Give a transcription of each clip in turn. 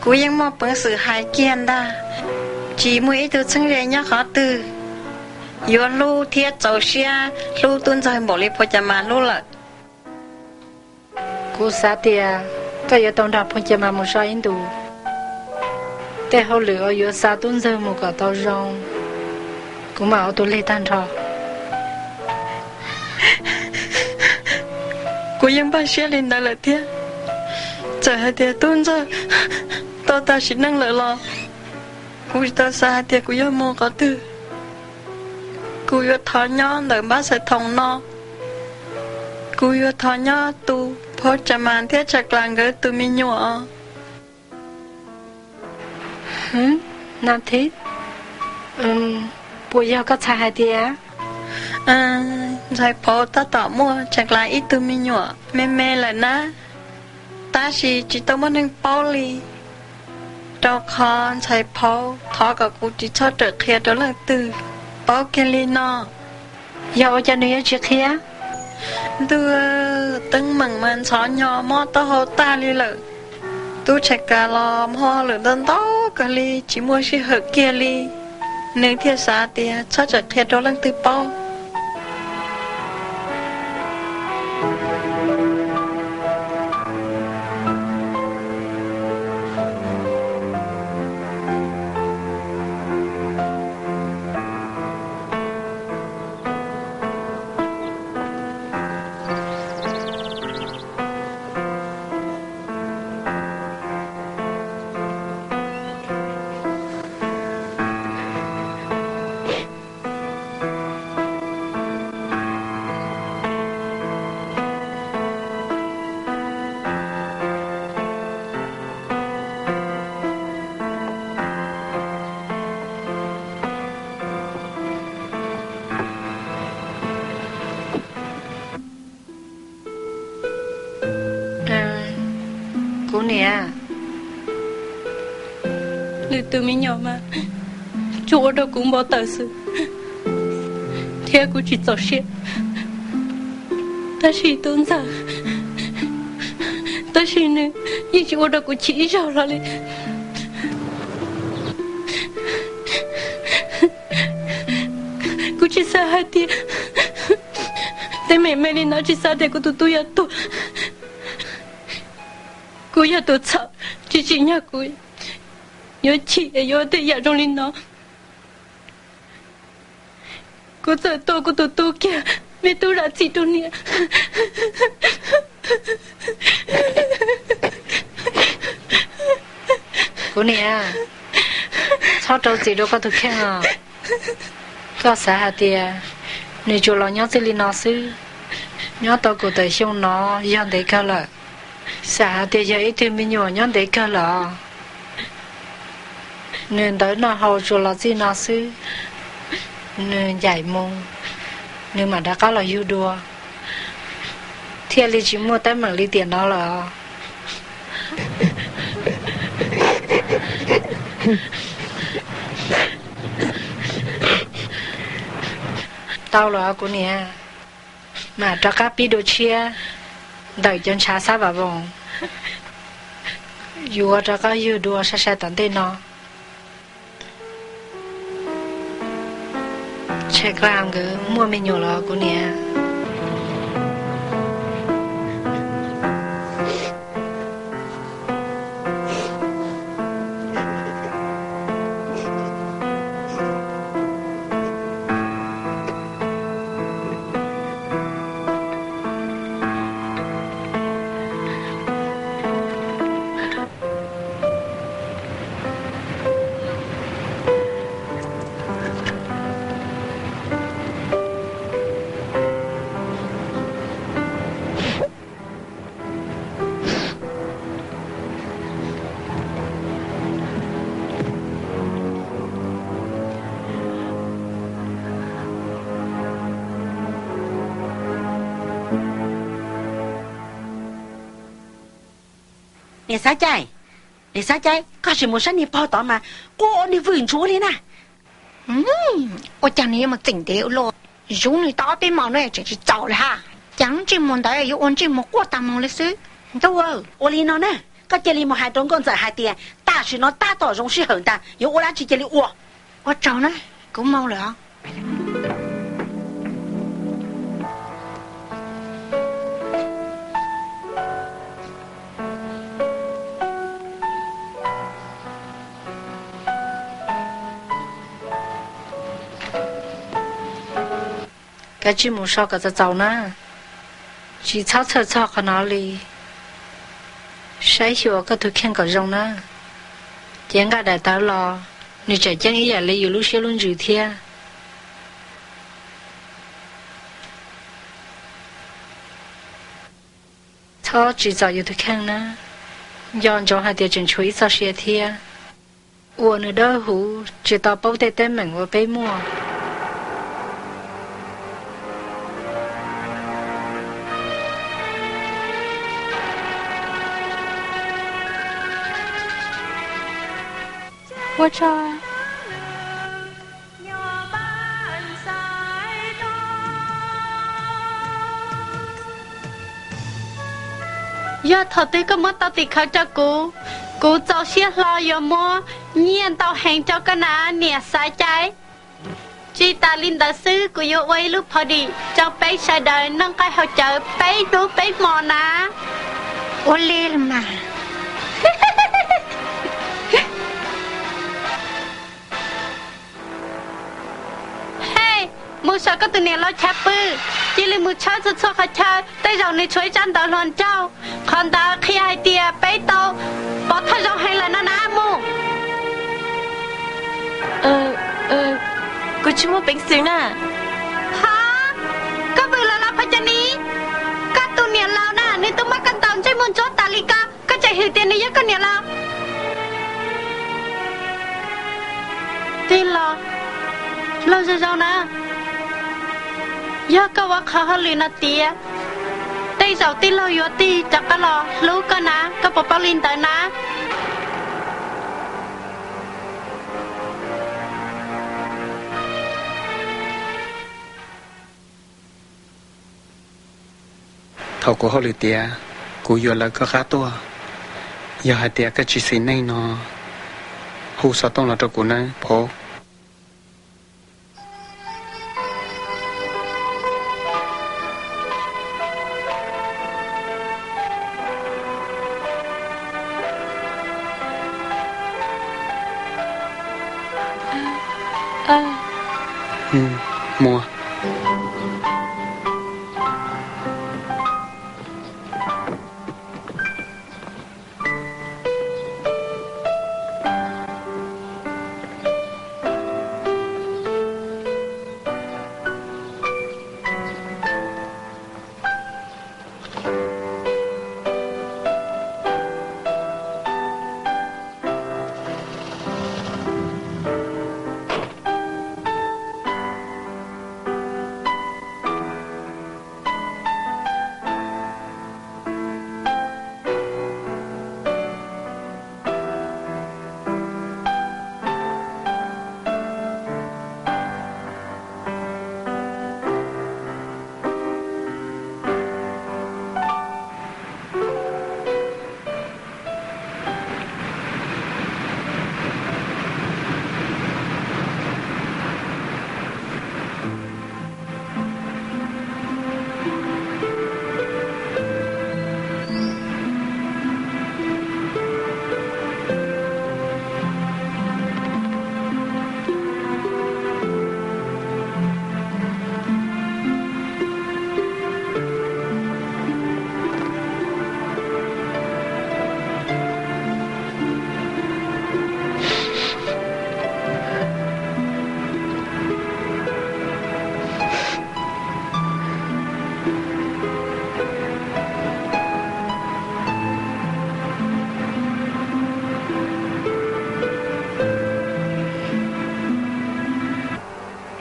Kuv yeej muaj peev xwm hais kiag ntag. Tsis muaj ib tug txheeb ze nyob qhov twg yuav hlub thiab txaus siab hlub tub ntxawg npaum li Phua Cas Mas hlub lawm. Kuv xav tias koj yuav tau nrog Phua Cas Mas mus so ib ntus. Tej hauj lwm uas yuav xa tub ntxawg mus kom tau zoo, kuv mam ua tus lig tag nrho. Kuv yeej npaj siab li ntawd lawm thiab. Txawm hais tias tub ntxawg tau tas sim neej lawm los kuv tsis tau xav hais tias kuv yuav mus qhov twg. Kuv yuav thov nyob ntawm Npab Xaiv Thoom no. Kuv yuav thov nyob tu Phua Cas Mas thiab Tshais Klas nkawd tus me nyuam. Nas Thib, puas yog koj txhais hais tias Ntxhais Phauv tab tom muaj Tshais Klas ib tug me nyuam me me lawm na, tab sis tsis tau muaj neeg paub li, rau qhov Ntxhais Phauv thov kom kuv tsis txhob rawm qhia rau leej twg paub kiag li no. Yog ua cas nws yuav tsis qhia? Ntuj, teeb meem mas ntxhov nyo mob taub hau tag li lawm. Tub Tshais Klas los muaj lwm ntau ntau kawg li, tsis muaj sij hawm kiag li, nws thiaj xav tias txhob rawm qhia rau leej twg paub. Kuv niam, nws tus me nyuam mas tsuas ua rau kuv npau taws xwb, thiab kuv tsis txaus siab. Tab sis tub ntxawg, tab sis nws yeej tsis ua rau kuv chim ib zaug los li. Kuv tsis xav hais tias teeb meem me li no tsis xav tias kuv tus tub yuav tuag. Kuv yog tus txhaum, tsis tsim nyog kuv yuav chim yuav tej yam zoo li no. Kuv txawm tua kuv tus tub kiag, me tub zam txim rau niam. Kuv niam, txhob rau txim rau koj tus kheej os. Koj xav hais tias nws tsuas los nyob txij li no xwb, nyob tau kaum tawm xyoo no yog ntev kawg lawm. Xav hais tias yog ib tug me nyuam nyob ntev kawg lawm os. Nws ntawv noj haus tsuas los txij no xwb, nws ncaim mus, nws mam rov qab los yug dua, thiaj li tsis muaj teeb meem li tiam no lawm os. Tau lawm os kuv niam, mam rov qab pib dua tshiab ntawm cov ntshav xab vam voos, yuav rov qab yug dua sai sai tom ntej no. Tshais Klas nkawd muaj me nyuam los kuv niam. Niam Xav Cai, niam Xav Cai, koj sim mus saib niag pog tod mas quaj ua niag vwm ntsuav li na. Ua cas nws yuav mus txeem ntev ua luaj, zuv nws tau ob peb hmos no tseem tsis txaus li hab. Cas lub ntsej muag ntawd yuav ua ntsej muag quaj tag mus li xwb. Ntuj, ua li no na, koj cia li mus hais rau nkauj ntxawm hais tias tam sim no tab tom zoo sij hawm ntag, yuav ua dab tsi cia li ua. Ua tsaug na, kuv mus lawm os. Kav tsij mus so kom txaus txaus na, tsis txhob txhawj txog qhov no li. Saib xyuas koj tus kheej kom zoo na, ces nqaij daim tawv los nws tseem ceeb ib yam li yus lub siab lub ntsws thiab. Txhob tsim txom yus tus kheej na, nco ntsoov hais tias tseem tshuav ib txoj sia thiab. Ua nws dawb huv tsis tau paub tej teeb meem uas peb muaj. Ua tsaug. Yog thaum twg koj muab tau tim khawv rau kuv, kuv txaus siab hlo yuav muab nyiaj ntau heev rau koj na niam Xaiv Cai. Tsis tas li ntawd xwb, kuv yuav ua ib lub party rau peb sawv daws noj nqaij haus cawv peb hnub peb hmo na. Ua li los mas. Hej, mus saib koj tus niam laus chav pw, cia li mus tshawb txhua txhua qhov chaw, tej zaum nws tshuav ib tsab ntawv hluas nraug, qhov ntawd qhia hais tias peb tau pov thawj zaug heev lawm no na mus. Kuv tsis muaj peev xwm na. Ha, koj vwm los los pha cas ni? Koj tus niam laus na nws twb muab koj ntaus ntsej muag ntsuab tas li ko, koj tseem hwm tias nws yog koj niam laus. Tij laug, laug zoo zoo na, yog koj ua qhov hauj lwm no tiav, tej zaum tij laug yuav tig rov qab los hlub koj na, koj puas paub li ntawd na? Thaum kuv hauj lwm tiav, kuv yuav lawv koj qab tuaj. Yog hais tias koj tsis xis neej no, hu xov tooj los rau kuv nawb Phov. Muaj.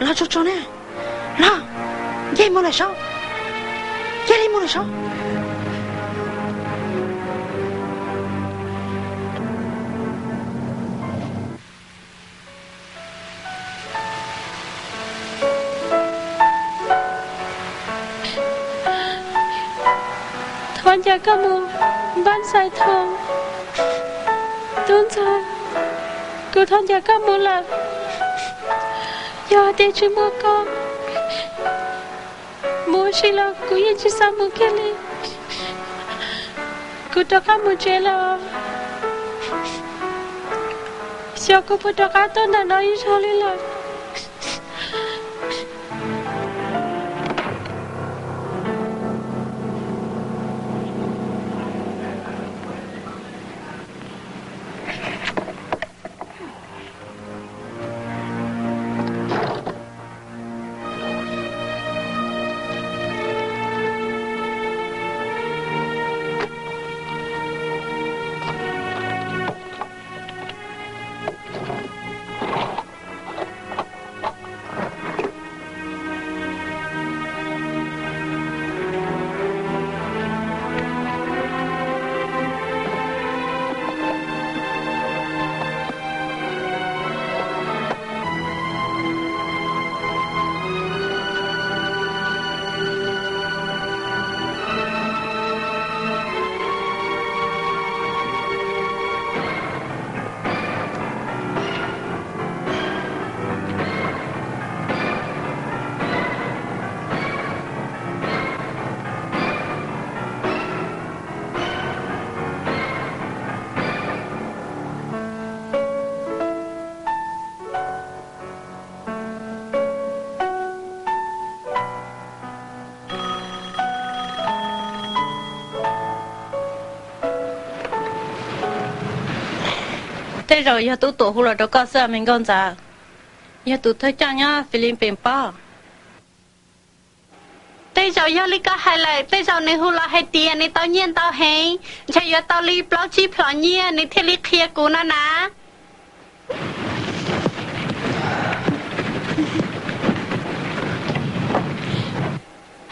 Los tso tso na, los, nce mus lawm saud, cia li mus lawm saud. Thov caw koj mus npaj ntxhais Thoob. Nkauj Ntxawm, kuv thov ncaws koj mus lawm. Yog tias tsis muaj koj, mus ua si los kuv yeej tsis xav mus kiag li. Kuv rov qab mus tsev lawm. Xyov kuv puas rov qab tuaj ntawm no ib zaug li lawm. Tej zaum yog tub tuam hu los rau koj xwb me Nkauj Ntxawm. Yog tus thawj coj nyob Philippines pob. Tej zaum yog li koj hais lawm, tej zaum nws hu los hais tias nws tau nyiaj ntau heev, ntshe yuav tau li plaub tsib plhom nyiaj nws thiaj li qhia kuv no na.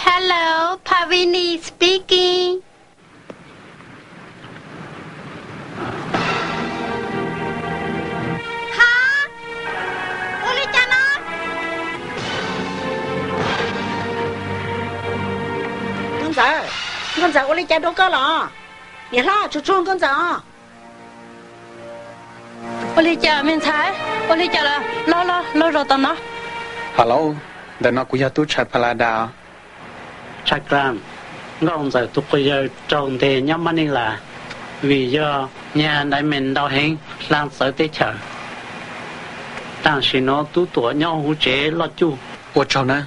Hello, Pavini speaking. Ha, ua li cas no? Nkauj Ntxawm, Nkauj Ntxawm, ua li cas rau koj los? Niam hlob, tsuag tsuag Nkauj Ntxawm os. Ua li cas me ntxhais? Ua li cas lawm? Los los los zaum tom no. Hello, ntawm no kuv yog tub Tshais Phalada. Tshais Klas, Nkauj Ntxawm tus quas yawg raug ntes nyob Manila vim yog nyag diamond ntau heev hla txawv teb chaws. Tam sim no tub tuam nyob hauv tsev loj cuj. Ua tsaug na.